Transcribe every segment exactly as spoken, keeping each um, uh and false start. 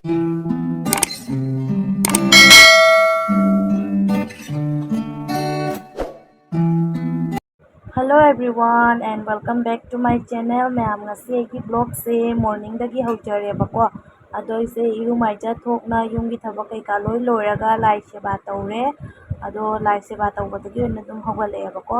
Hello everyone and welcome back to my channel. ꯃꯌꯥꯝ, ꯉꯁꯤ ꯑꯩꯒꯤ vlogꯁꯦ morningꯗꯒꯤ ꯍꯧꯖꯔꯦꯕꯀꯣ꯫ ꯑꯗꯣ ꯑꯩꯁꯦ ꯏꯔꯨ ꯃꯥꯏꯖ ꯊꯣꯛꯅ ꯌꯨꯝꯒꯤ ꯊꯕꯛ ꯀꯩꯀꯥ ꯂꯣꯏ ꯂꯣꯏꯔꯒ ꯂꯥꯏ ꯁꯦꯕꯥ ꯇꯧꯔꯦ꯫ ꯑꯗꯣ ꯂꯥꯏ ꯁꯦꯕꯥ ꯇꯧꯕꯗꯒꯤ ꯑꯣꯏꯅ ꯑꯗꯨꯝ ꯍꯧꯒꯠꯂꯛꯑꯦꯕꯀꯣ꯫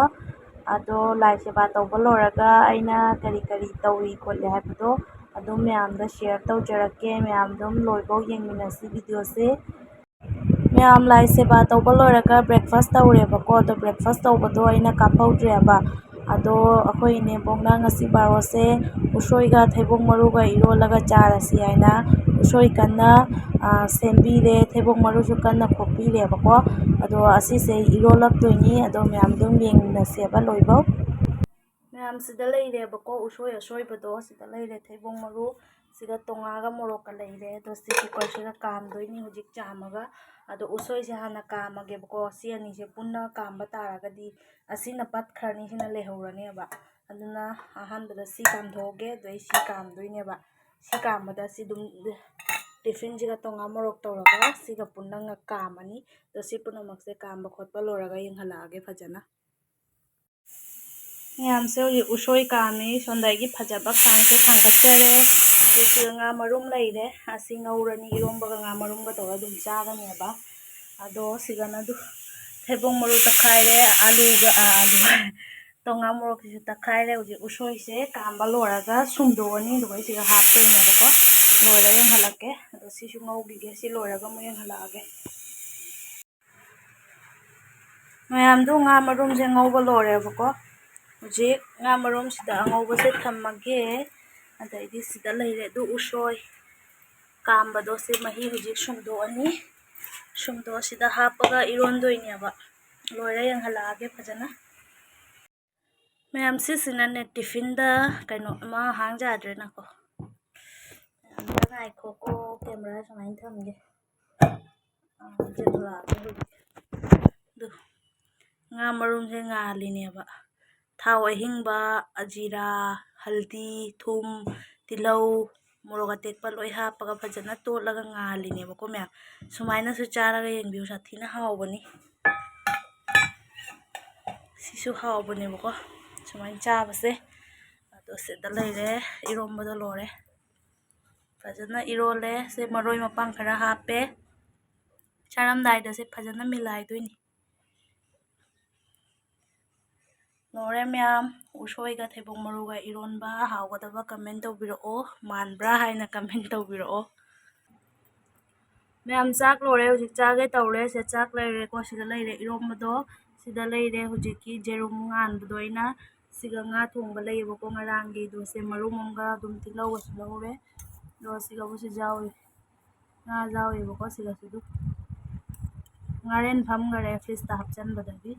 ꯑꯗꯣ ꯂꯥꯏ ꯁꯦꯕꯥ ꯇꯧꯕ ꯂꯣꯏꯔꯒ ꯑꯩꯅ ꯀꯔꯤ ꯀꯔꯤ ꯇꯧꯏ ꯈꯣꯠꯂꯤ ꯍꯥꯏꯕꯗꯣ ꯑꯗꯨꯝ ꯃꯌꯥꯝꯗ share ꯇꯧꯖꯔꯛꯀꯦ꯫ ꯃꯌꯥꯝ ꯑꯗꯨꯝ ꯂꯣꯏꯐꯥꯎ ꯌꯦꯡꯃꯤꯟꯅꯁꯤ videoꯁꯦ꯫ ꯃꯌꯥꯝ ꯂꯥꯏ ꯁꯦꯕꯥ ꯇꯧꯕ ꯂꯣꯏꯔꯒ breakfast ꯇꯧꯔꯦꯕꯀꯣ꯫ ꯑꯗꯣ breakfast ꯇꯧꯕꯗꯣ ꯑꯩꯅ ꯀꯥꯞꯍꯧꯗ꯭ꯔꯦꯕ꯫ ꯑꯗꯣ ꯑꯩꯈꯣꯏ ꯏꯅꯦꯕꯣꯛꯅ ꯉꯁꯤ ꯕꯥꯔꯣꯁꯦ ꯎꯁꯣꯏꯒ ꯊꯩꯕꯣꯡ ꯃꯔꯨꯒ ꯏꯔꯣꯜꯂꯒ ꯆꯥꯔꯁꯤ ꯍꯥꯏꯅ ꯎꯁꯣꯏ ꯀꯟꯅ, ꯑ, ꯁꯦꯝꯕꯤꯔꯦ, ꯊꯩꯕꯣꯡ ꯃꯔꯨꯁꯨ ꯀꯟꯅ ꯈꯣꯛꯄꯤꯔꯦꯕꯀꯣ꯫ ꯑꯗꯣ ꯑꯁꯤꯁꯦ ꯏꯔꯣꯜꯂꯛꯇꯣꯏꯅꯤ꯫ ꯑꯗꯣ ꯃꯌꯥꯝ ꯑꯗꯨꯝ ꯌꯦꯡꯃꯤꯟꯅꯁꯦꯕ ꯂꯣꯏꯐꯥꯎ꯫ ꯃꯌꯥꯝ, ꯁꯤꯗ ꯂꯩꯔꯦꯕꯀꯣ, ꯎꯁꯣꯏ ꯑꯁꯣꯏꯕꯗꯣ ꯁꯤꯗ ꯂꯩꯔꯦ, ꯊꯩꯕꯣꯡ ꯃꯔꯨ, ꯁꯤꯒ ꯇꯣꯉꯥꯒ ꯃꯣꯔꯣꯛꯀ ꯂꯩꯔꯦ꯫ ꯑꯗꯣ ꯁꯤ cookerꯁꯤꯗ ꯀꯥꯝꯗꯣꯏꯅꯤ ꯍꯧꯖꯤꯛ ꯆꯥꯝꯃꯒ꯫ ꯑꯗꯣ ꯎꯁꯣꯏꯁꯦ ꯍꯥꯟꯅ ꯀꯥꯝꯃꯒꯦꯕꯀꯣ꯫ ꯁꯤ ꯑꯅꯤꯁꯦ ꯄꯨꯟꯅ ꯀꯥꯝꯕ ꯇꯥꯔꯒꯗꯤ ꯑꯁꯤꯅ ꯄꯠꯈ꯭ꯔꯅꯤ, ꯁꯤꯅ ꯂꯩꯍꯧꯔꯅꯦꯕ꯫ ꯑꯗꯨꯅ ꯑꯍꯥꯟꯕꯗ ꯁꯤ ꯀꯥꯝꯊꯣꯛꯑꯒꯦ, ꯑꯗꯣ ꯑꯩ ꯁꯤ ꯀꯥꯝꯗꯣꯏꯅꯦꯕ꯫ ꯁꯤ ꯀꯥꯝꯕꯗ ꯁꯤ ꯑꯗꯨꯝ tiffinꯁꯤꯒ ꯇꯣꯉꯥ ꯃꯣꯔꯣꯛ ꯇꯧꯔꯒ ꯁꯤꯒ ꯄꯨꯟꯅ ꯉ-, ꯀꯥꯝꯃꯅꯤ꯫ ꯑꯗꯣ ꯁꯤ ꯄꯨꯝꯅꯃꯛꯁꯦ ꯀꯥꯝꯕ ꯈꯣꯠꯄ ꯂꯣꯏꯔꯒ ꯌꯦꯡꯍꯜꯂꯛꯑꯒꯦ ꯐꯖꯅ꯫ ꯃꯌꯥꯝꯁꯦ ꯍꯧꯖꯤꯛ ꯎꯁꯣꯏ ꯀꯥꯝꯃꯤ꯫ ꯁꯣꯝꯗ ꯑꯩꯒꯤ ꯐꯖꯕ ꯈꯥꯡꯁꯦ ꯊꯥꯡꯒꯠꯆꯔꯦ꯫ ꯑꯗꯨ ꯁꯤꯗ ꯉꯥ ꯃꯔꯨꯝ ꯂꯩꯔꯦ, ꯑꯁꯤ ꯉꯧꯔꯅꯤ꯫ ꯏꯔꯣꯝꯕꯒ ꯉꯥ ꯃꯔꯨꯝꯒ ꯇꯧꯔꯒ ꯑꯗꯨꯝ ꯆꯥꯒꯅꯦꯕ꯫ ꯑꯗꯣ ꯁꯤꯗꯅ ꯑꯗꯨ ꯊꯩꯕꯣꯡ ꯃꯔꯨ ꯇꯛꯈꯥꯏꯔꯦ, ꯑꯥꯂꯨꯒ, ꯑꯥ, ꯑꯥꯂꯨ, ꯇꯣꯉꯥ ꯃꯣꯔꯣꯛꯁꯤꯁꯨ ꯇꯛꯈꯥꯏꯔꯦ꯫ ꯍꯧꯖꯤꯛ ꯎꯁꯣꯏꯁꯦ ꯀꯥꯝꯕ ꯂꯣꯏꯔꯒ ꯁꯨꯝꯗꯣꯛꯑꯅꯤ, ꯑꯗꯨꯒ ꯑꯩ ꯁꯤꯗ ꯍꯥꯞꯇꯣꯏꯅꯦꯕꯀꯣ꯫ ꯂꯣꯏꯔ ꯌꯦꯡꯍꯜꯂꯛꯀꯦ꯫ ꯑꯗꯣ ꯁꯤꯁꯨ ꯉꯧꯈꯤꯒꯦ, ꯁꯤ ꯂꯣꯏꯔꯒ ꯑꯃꯨꯛ ꯌꯦꯡꯍꯜꯂꯛꯑꯒꯦ꯫ ꯃꯌꯥꯝꯗꯣ ꯉꯥ ꯃꯔꯨꯝꯁꯦ ꯉꯧꯕ ꯂꯣꯏꯔꯦꯕꯀꯣ꯫ ꯍꯧꯖꯤꯛ ꯉꯥ ꯃꯔꯨꯝꯁꯤꯗ ꯑꯉꯧꯕꯁꯦ ꯊꯝꯃꯒꯦ꯫ ꯑꯗꯩꯗꯤ ꯁꯤꯗ ꯂꯩꯔꯦ ꯑꯗꯨ ꯎꯁꯣꯏ ꯀꯥꯝꯕꯗꯣ, ꯁꯤ ꯃꯍꯤ ꯍꯧꯖꯤꯛ ꯁꯨꯝꯗꯣꯛꯑꯅꯤ꯫ ꯁꯨꯝꯗꯣꯛꯑ ꯁꯤꯗ ꯍꯥꯞꯄꯒ ꯏꯔꯣꯟꯗꯣꯏꯅꯦꯕ꯫ ꯂꯣꯏꯔ ꯌꯦꯡꯍꯜꯂꯛꯑꯒꯦ ꯐꯖꯅ꯫ ꯃꯌꯥꯝ, ꯁꯤꯁꯤꯅꯅꯦ tiffinꯗ ꯀꯩꯅꯣ ꯑꯃ ꯍꯥꯡ ꯌꯥꯗ꯭ꯔꯦꯅꯀꯣ꯫ ꯑꯝꯇ ꯉꯥꯏꯈꯣꯀꯣ, camera ꯁꯨꯃꯥꯏꯅ ꯊꯝꯒꯦ꯫ ꯑꯥ, ꯌꯦꯡꯍꯜꯂꯛꯑꯒꯦ ꯍꯧꯖꯤꯛ꯫ ꯑꯗꯨ ꯉꯥ ꯃꯔꯨꯝꯁꯦ ꯉꯥꯜꯂꯤꯅꯦꯕ꯫ ꯊꯥꯎ ꯑꯍꯤꯡꯕ, ꯑꯖꯤꯔꯥ, ꯍꯜꯗꯤ, ꯊꯨꯝ, ꯇꯤꯜꯍꯧ, ꯃꯣꯔꯣꯛ ꯑꯇꯦꯛꯄ ꯂꯣꯏ ꯍꯥꯞꯄꯒ ꯐꯖꯅ ꯇꯣꯠꯂꯒ ꯉꯥꯜꯂꯤꯅꯦꯕꯀꯣ ꯃꯌꯥꯝ꯫ ꯁꯨꯃꯥꯏꯅꯁꯨ ꯆꯥꯔꯒ ꯌꯦꯡꯕꯤꯌꯨ, ꯁꯥꯊꯤꯅ ꯍꯥꯎꯕꯅꯤ꯫ ꯁꯤꯁꯨ ꯍꯥꯎꯕꯅꯦꯕꯀꯣ ꯁꯨꯃꯥꯏꯅ ꯆꯥꯕꯁꯦ꯫ ꯑꯗꯣ ꯁꯤꯗ ꯂꯩꯔꯦ, ꯏꯔꯣꯝꯕꯗꯣ ꯂꯣꯏꯔꯦ꯫ ꯐꯖꯅ ꯏꯔꯣꯜꯂꯦ꯫ ꯁꯦ ꯃꯔꯣꯏ ꯃꯄꯥꯡ ꯈꯔ ꯍꯥꯞꯄꯦ꯫ ꯆꯥꯔꯝꯗꯥꯏꯗ ꯁꯦ ꯐꯖꯅ ꯃꯤꯂꯥꯏꯗꯣꯏꯅꯤ꯫ ꯂꯣꯏꯔꯦ ꯃꯌꯥꯝ, ꯎꯁꯣꯏꯒ ꯊꯩꯕꯣꯡ ꯃꯔꯨꯒ ꯏꯔꯣꯟꯕ꯫ ꯍꯥꯎꯒꯗꯕ comment ꯇꯧꯕꯤꯔꯛꯑꯣ, ꯃꯥꯟꯕ꯭ꯔꯥ ꯍꯥꯏꯅ comment ꯇꯧꯕꯤꯔꯛꯑꯣ꯫ ꯃꯌꯥꯝ ꯆꯥꯛ ꯂꯣꯏꯔꯦ, ꯍꯧꯖꯤꯛ ꯆꯥꯒꯦ ꯇꯧꯔꯦ꯫ ꯁꯦ ꯆꯥꯛ ꯂꯩꯔꯦꯀꯣ, ꯁꯤꯗ ꯂꯩꯔꯦ ꯏꯔꯣꯝꯕꯗꯣ, ꯁꯤꯗ ꯂꯩꯔꯦ ꯍꯧꯖꯤꯛꯀꯤ ꯖꯦꯔꯨꯝ ꯉꯥꯟꯕꯗꯣ ꯑꯩꯅ꯫ ꯁꯤꯒ ꯉꯥ ꯊꯣꯡꯕ ꯂꯩꯌꯦꯕꯀꯣ ꯉꯔꯥꯡꯒꯤꯗꯣ, ꯁꯦ ꯃꯔꯨꯝ ꯑꯃꯒ ꯑꯗꯨꯝ ꯇꯤꯜꯍꯧꯒꯁꯨ ꯂꯧꯔꯦ꯫ ꯑꯗꯣ ꯁꯤꯒ ꯁꯤ ꯌꯥꯎꯔꯤ, ꯉꯥ ꯌꯥꯎꯔꯤꯕꯀꯣ ꯁꯤꯒꯁꯨ ꯑꯗꯨꯝ꯫ ꯉꯥꯔꯦꯟ ꯐꯝꯈꯔꯦ fridgeꯇ ꯍꯥꯞꯆꯟꯕꯗꯒꯤ꯫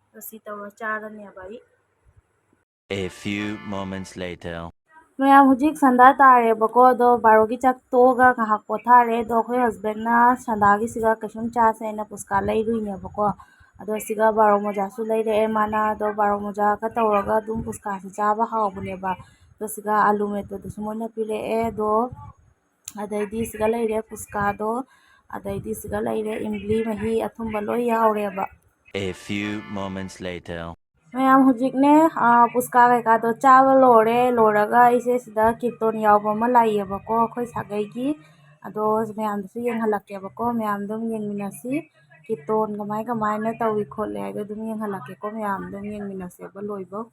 ꯑꯗꯣ ꯁꯤ ꯇꯧꯔ ꯆꯥꯔꯅꯦꯕ ꯑꯩ꯫ A few moments later. ꯃꯌꯥꯝ ꯍꯧꯖꯤꯛ ꯁꯟꯗꯥ ꯇꯥꯔꯦꯕꯀꯣ, ꯑꯗꯣ ꯕꯥꯔꯣꯒꯤ ꯆꯥꯛ ꯇꯣꯛꯑꯒ ꯉꯥꯏꯍꯥꯛ ꯄꯣꯊꯥꯔꯦ꯫ ꯑꯗꯣ ꯑꯩꯈꯣꯏ husbandꯅ ꯁꯟꯗꯥꯒꯤꯁꯤꯒ ꯀꯩꯁꯨꯝ ꯆꯥꯁꯦ ꯍꯥꯏꯅ ꯄꯨꯁꯀꯥ ꯂꯩꯔꯨꯏꯅꯦꯕꯀꯣ꯫ ꯑꯗꯣ ꯁꯤꯒ ꯕꯥꯔꯣ ꯃꯣꯖꯥꯁꯨ ꯂꯩꯔꯛꯑꯦ ꯃꯥꯅ꯫ ꯑꯗꯣ ꯕꯥꯔꯣ ꯃꯣꯖꯥꯒ ꯇꯧꯔꯒ ꯑꯗꯨꯝ ꯄꯨꯁꯀꯥꯁꯦ ꯆꯥꯕ ꯍꯥꯎꯕꯅꯦꯕ꯫ ꯑꯗꯣ ꯁꯤꯒ ꯑꯥꯂꯨ ꯃꯦꯠꯄꯗꯨꯁꯨ ꯃꯣꯏꯅ ꯄꯤꯔꯛꯑꯦ꯫ ꯑꯗꯣ ꯑꯗꯩꯗꯤ ꯁꯤꯒ ꯂꯩꯔꯦ ꯄꯨꯁꯀꯥꯗꯣ, ꯑꯗꯩꯗꯤ ꯁꯤꯒ ꯂꯩꯔꯦ ꯏꯝꯂꯤ ꯃꯍꯤ ꯑꯊꯨꯝꯕ ꯂꯣꯏ ꯌꯥꯎꯔꯦꯕ꯫ A few moments later. ꯃꯌꯥꯝ ꯍꯧꯖꯤꯛꯅꯦ, ꯑꯥ, ꯄꯨꯁꯀꯥ ꯀꯩꯀꯥꯗꯣ ꯆꯥꯕ ꯂꯣꯏꯔꯦ꯫ ꯂꯣꯏꯔꯒ ꯑꯩꯁꯦ ꯁꯤꯗ ꯀꯤꯔꯇꯣꯟ ꯌꯥꯎꯕ ꯑꯃ ꯂꯥꯛꯏꯌꯦꯕꯀꯣ ꯑꯩꯈꯣꯏ ꯁꯥꯒꯩꯒꯤ꯫ ꯑꯗꯣ ꯃꯌꯥꯝꯗꯁꯨ ꯌꯦꯡꯍꯜꯂꯛꯀꯦꯕꯀꯣ, ꯃꯌꯥꯝ ꯑꯗꯨꯝ ꯌꯦꯡꯃꯤꯟꯅꯁꯤ꯫ ꯀꯤꯔꯇꯣꯟ ꯀꯃꯥꯏ ꯀꯃꯥꯏꯅ ꯇꯧꯏ ꯈꯣꯠꯂꯤ ꯍꯥꯏꯗꯣ ꯑꯗꯨꯝ ꯌꯦꯡꯍꯜꯂꯛꯀꯦꯀꯣ, ꯃꯌꯥꯝ ꯑꯗꯨꯝ ꯌꯦꯡꯃꯤꯟꯅꯁꯦꯕ ꯂꯣꯏꯕꯧ꯫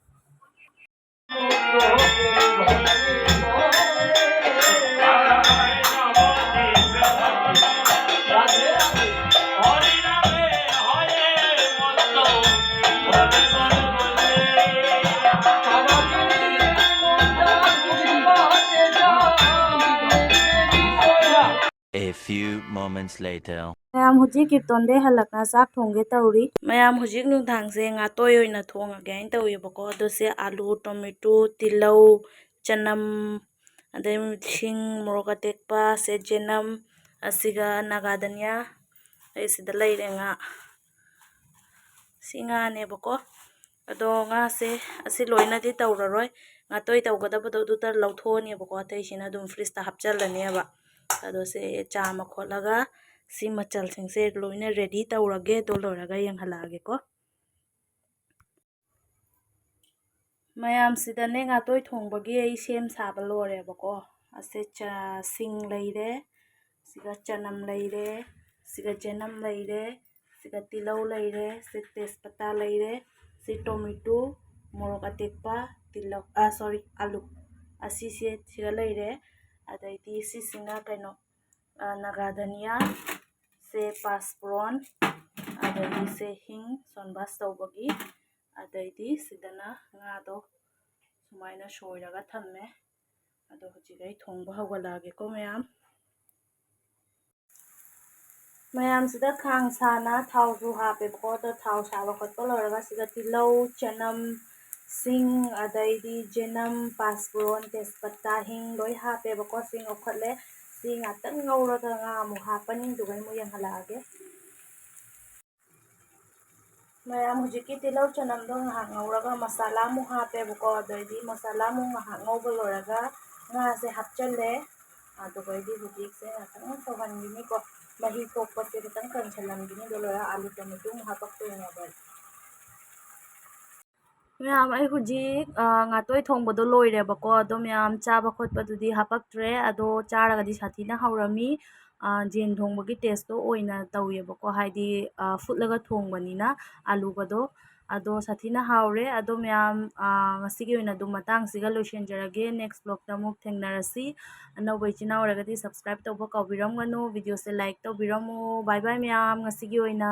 A few moments later. ꯃꯌꯥꯝ ꯍꯧꯖꯤꯛ ꯀꯤꯔꯇꯣꯟꯗꯩ ꯍꯜꯂꯛꯅ ꯆꯥꯛ ꯊꯣꯡꯒꯦ ꯇꯧꯔꯤ꯫ ꯃꯌꯥꯝ ꯍꯧꯖꯤꯛ ꯅꯨꯡꯗꯥꯡꯁꯦ ꯉꯥꯇꯣꯏ ꯑꯣꯏꯅ ꯊꯣꯡꯉꯒꯦ ꯍꯥꯏꯅ ꯇꯧꯋꯦꯕꯀꯣ꯫ ꯑꯗꯣ ꯁꯦ ꯑꯥꯂꯨ, ꯇꯣꯃꯦꯇꯣ, ꯇꯤꯜꯍꯧ, ꯆꯅꯝ, ꯑꯗꯩ ꯁꯤꯡ, ꯃꯣꯔꯣꯛ ꯑꯇꯦꯛꯄ, ꯁꯦ ꯆꯅꯝ, ꯑꯁꯤꯒ ꯅꯥꯒꯥ ꯙꯅꯤꯌꯥ, ꯑꯩ ꯁꯤꯗ ꯂꯩꯔꯦ ꯉꯥ꯫ ꯁꯤ ꯉꯥꯅꯦꯕꯀꯣ꯫ ꯑꯗꯣ ꯉꯥꯁꯦ ꯑꯁꯤ ꯂꯣꯏꯅꯗꯤ ꯇꯧꯔꯔꯣꯏ꯫ ꯉꯥꯇꯣꯏ ꯇꯧꯒꯗꯕꯗꯣ ꯑꯗꯨꯇ ꯂꯧꯊꯣꯛꯑꯅꯦꯕꯀꯣ, ꯑꯇꯩꯁꯤꯅ ꯑꯗꯨꯝ ꯐ꯭ꯔꯤꯖꯇ ꯍꯥꯞꯆꯜꯂꯅꯦꯕ꯫ ꯑꯗꯣ ꯁꯦ ꯆꯥꯝꯃ ꯈꯣꯠꯂꯒ ꯁꯤ ꯃꯆꯜꯁꯤꯡꯁꯦ ꯂꯣꯏꯅ ꯔꯦꯗꯤ ꯇꯧꯔꯒꯦ, ꯑꯗꯣ ꯂꯣꯏꯔꯒ ꯌꯦꯡꯍꯜꯂꯛꯑꯒꯦꯀꯣ꯫ ꯃꯌꯥꯝꯁꯤꯗꯅꯦ ꯉꯥꯇꯣꯏ ꯊꯣꯡꯕꯒꯤ ꯑꯩ ꯁꯦꯝ ꯁꯥꯕ ꯂꯣꯏꯔꯦꯕꯀꯣ꯫ ꯑꯁꯦ ꯆ-, ꯁꯤꯡ ꯂꯩꯔꯦ, ꯁꯤꯒ ꯆꯅꯝ ꯂꯩꯔꯦ, ꯁꯤꯒ ꯆꯅꯝ ꯂꯩꯔꯦ, ꯁꯤꯒ ꯇꯤꯜꯍꯧ ꯂꯩꯔꯦ, ꯁꯤ ꯇꯦꯖꯄꯇꯥ ꯂꯩꯔꯦ, ꯁꯤ ꯇꯣꯃꯦꯇꯣ, ꯃꯣꯔꯣꯛ ꯑꯇꯦꯛꯄ, ꯇꯤꯜꯍꯧ, ꯑ, ꯁꯣꯔꯤ, ꯑꯂꯨ꯫ ꯑꯁꯤꯁꯦ ꯁꯤꯒ ꯂꯩꯔꯦ꯫ ꯑꯗꯩꯗꯤ ꯁꯤꯁꯤꯅ ꯀꯩꯅꯣ, ꯑ, ꯅꯥꯒꯥ ꯙꯅꯤꯌꯥ, ꯁꯦ ꯄꯥꯁꯄꯣꯔꯟ, ꯑꯗꯩꯗꯤ ꯁꯦ ꯍꯤꯡ, ꯁꯣꯟꯕꯥꯁ ꯇꯧꯕꯒꯤ, ꯑꯗꯩꯗꯤ ꯁꯤꯗꯅ ꯉꯥꯗꯣ ꯁꯨꯃꯥꯏꯅ ꯁꯣꯏꯔꯒ ꯊꯝꯃꯦ꯫ ꯑꯗꯣ ꯍꯧꯖꯤꯛ ꯑꯩ ꯊꯣꯡꯕ ꯍꯧꯒꯠꯂꯛꯑꯒꯦꯀꯣ ꯃꯌꯥꯝ꯫ ꯃꯌꯥꯝꯁꯤꯗ ꯈꯥꯡ ꯁꯥꯅ ꯊꯥꯎꯁꯨ ꯍꯥꯞꯄꯦꯕꯀꯣ꯫ ꯑꯗꯣ ꯊꯥꯎ ꯁꯥꯕ ꯈꯣꯠꯄ ꯂꯣꯏꯔꯒ ꯁꯤꯗ ꯇꯤꯜꯍꯧ, ꯆꯅꯝ, ꯁꯤꯡ, ꯑꯗꯩꯗꯤ ꯆꯅꯝ, ꯄꯥꯁꯄꯣꯔꯟ, ꯇꯦꯖꯄꯇꯥ, ꯍꯤꯡ ꯂꯣꯏ ꯍꯥꯞꯄꯦꯕꯀꯣ꯫ ꯁꯤ ꯉꯧꯈꯠꯂꯦ꯫ ꯁꯤ ꯉꯥꯛꯇꯪ ꯉꯧꯔꯒ ꯉꯥ ꯑꯃꯨꯛ ꯍꯥꯞꯄꯅꯤ, ꯑꯗꯨꯒ ꯑꯃꯨꯛ ꯌꯦꯡꯍꯜꯂꯛꯑꯒꯦ꯫ ꯃꯌꯥꯝ, ꯍꯧꯖꯤꯛꯀꯤ ꯇꯤꯜꯍꯧ ꯆꯅꯝꯗꯣ ꯉꯥꯏꯍꯥꯛ ꯉꯧꯔꯒ ꯃꯁꯥꯂꯥ ꯑꯃꯨꯛ ꯍꯥꯞꯄꯦꯕꯀꯣ꯫ ꯑꯗꯩꯗꯤ ꯃꯁꯥꯂꯥ ꯑꯃꯨꯛ ꯉꯥꯏꯍꯥꯛ ꯉꯧꯕ ꯂꯣꯏꯔꯒ ꯉꯥꯁꯦ ꯍꯥꯞꯆꯜꯂꯦ꯫ ꯑꯗꯨꯒꯩꯗꯤ ꯍꯧꯖꯤꯛꯁꯦ ꯉꯥꯛꯇꯪ ꯁꯧꯍꯟꯈꯤꯅꯤꯀꯣ꯫ ꯃꯍꯤ ꯊꯣꯛꯄꯁꯦ ꯈꯤꯇꯪ ꯀꯪꯁꯤꯜꯍꯟꯈꯤꯅꯤ꯫ ꯑꯗꯨ ꯂꯣꯏꯔꯒ ꯑꯥꯂꯨ ꯇꯣꯃꯦꯇꯣ ꯑꯃꯨꯛ ꯍꯥꯞꯄꯛꯇꯣꯏꯅꯦꯕ꯫ ꯃꯌꯥꯝ, ꯑꯩ ꯍꯧꯖꯤꯛ, ꯑ, ꯉꯥꯇꯣꯏ ꯊꯣꯡꯕꯗꯣ ꯂꯣꯏꯔꯦꯕꯀꯣ꯫ ꯑꯗꯣ ꯃꯌꯥꯝ ꯆꯥꯕ ꯈꯣꯠꯄꯗꯨꯗꯤ ꯍꯥꯄꯛꯇ꯭ꯔꯦ꯫ ꯑꯗꯣ ꯆꯥꯔꯒꯗꯤ ꯁꯥꯊꯤꯅ ꯍꯥꯎꯔꯝꯃꯤ꯫ ꯑ, ꯌꯦꯟ ꯊꯣꯡꯕꯒꯤ ꯇꯦꯁꯇꯣ ꯑꯣꯏꯅ ꯇꯧꯋꯦꯕꯀꯣ꯫ ꯍꯥꯏꯗꯤ, ꯑ, ꯐꯨꯠꯂꯒ ꯊꯣꯡꯕꯅꯤꯅ ꯑꯂꯨꯒꯗꯣ꯫ ꯑꯗꯣ ꯁꯥꯊꯤꯅ ꯍꯥꯎꯔꯦ꯫ ꯑꯗꯣ ꯃꯌꯥꯝ, ꯑ, ꯉꯁꯤꯒꯤ ꯑꯣꯏꯅ ꯑꯗꯨꯝ ꯃꯇꯥꯡꯁꯤꯒ ꯂꯣꯏꯁꯤꯟꯖꯔꯒꯦ꯫ Next vlogꯇ ꯑꯃꯨꯛ ꯊꯦꯡꯅꯔꯁꯤ꯫ ꯑꯅꯧꯕ ꯏꯆꯤꯟ ꯏꯅꯥꯎ ꯑꯣꯏꯔꯒꯗꯤ subscribe ꯇꯧꯕ ꯀꯥꯎꯕꯤꯔꯝꯒꯅꯨ꯫ Videoꯁꯦ like ꯇꯧꯕꯤꯔꯝꯃꯣ꯫ Bye bye ꯃꯌꯥꯝ, ꯉꯁꯤꯒꯤ ꯑꯣꯏꯅ꯫